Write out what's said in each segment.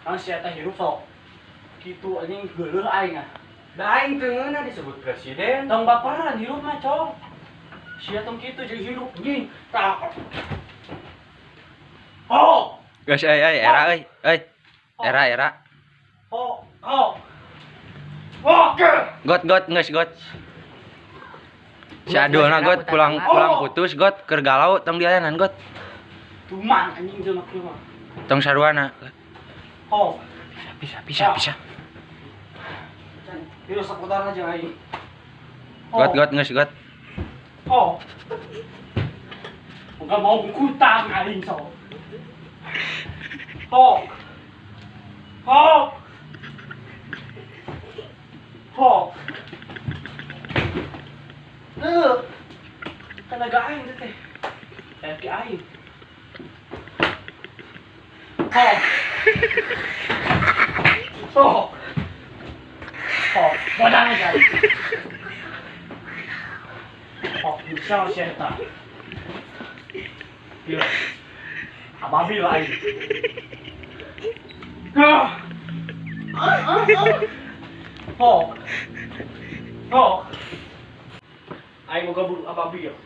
Nang sia teh hirup sok. Kitu anjing geuleuh aing ah. Da aing teu ngeunah disebut presiden. Tong baperan hirup mah, Cong. Sia tong kitu jeung hirup anjing. Tah. Oh. Geus euy euy era euy. Euy. Era era. Oh, oh. Oke. Got got geus got. Si Adulna got pulang pulang putus got keur galau tong diayanan got. Tuman anjing jelema kieu mah. Tong saruana. Oh. Bisa bisa bisa. Hirup sakutar aja aing. Got got geus got. Oh. Enggak mau kutang aing sok. Oh. Oh. Oh. Tenaga aing teh. Ki aing. Oh. Oh. Oh, bodang aja. Oh, bisa si eta. Iya. Ababil aing. Ah. Oh. Oh. Aing boga buru ababil.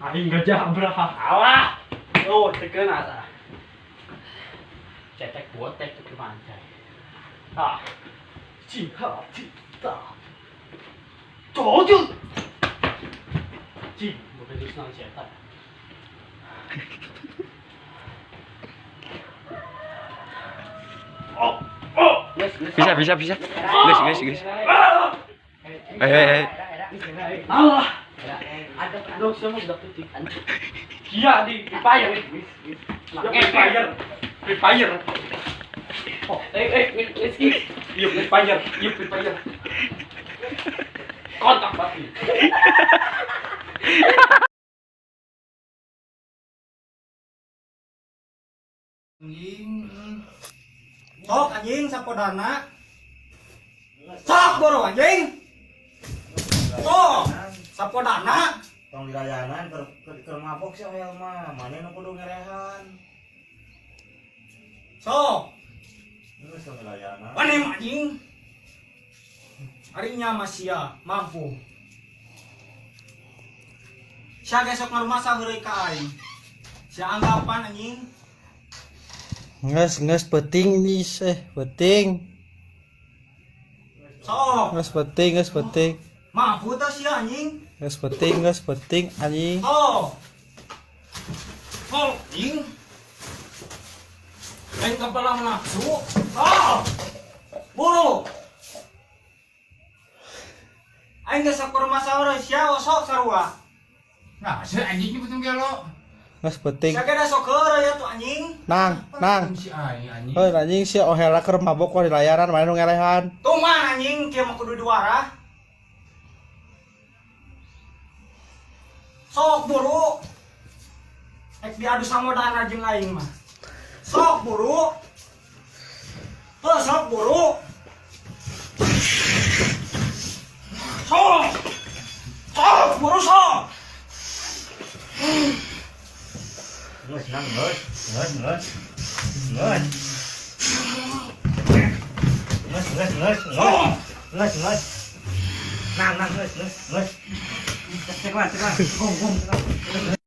Aing gajah Abraha. Alah. Oh, tekeun asa. Cetek botek teu mancai. Ah. Ci ha ci ta. Tojo. Ci, boga geus naon si eta. Oh. Oh. Bisa bisa bisa. Geus geus geus. Hei hei hei. Allah. Aduh, semua udah putih. Iya di fire. Fire. Fire. Oh, yuk fire, yuk fire. Kontak mati. Anjing. Sok anjing sapodana. Sok boro anjing. Sok sapodana. Tong dilayanan keur mabok sih oyel mah, mane nu kudu ngerehan. Sok. Geus tong dilayanan. Mane anjing. Ari nya mah sia mampu. Sia gesok ngarumasa heureuy ka aing. Sia anggapan anjing. Nges nges penting nih penting. Sok. Nges penting, nges penting. Mampu teh sia anjing. Nges penting anjing. Oh. Oh, anjing. Aing kepala nafsu. Oh. Buru. Aing geus sakur masalah sia osok sarua. Nah, si anjing ini betul gelo. Nges penting. Sia ge da sok heureuy ya tuh anjing. Nang, nang. Si aing anjing. Heuh anjing sia ohela keur mabok di layaran mana nu ngelehan. Tuman anjing kieu mah kudu diwara. Sok buru. Ek diadu samodana jeung aing mah. Sok buru. Heuh sok buru. Sok. Sok buru sok. Geus nang geus, geus geus. Geus. Geus geus geus geus. Geus geus. Nang nang geus geus geus. Cek lah, cek lah. Gong gong.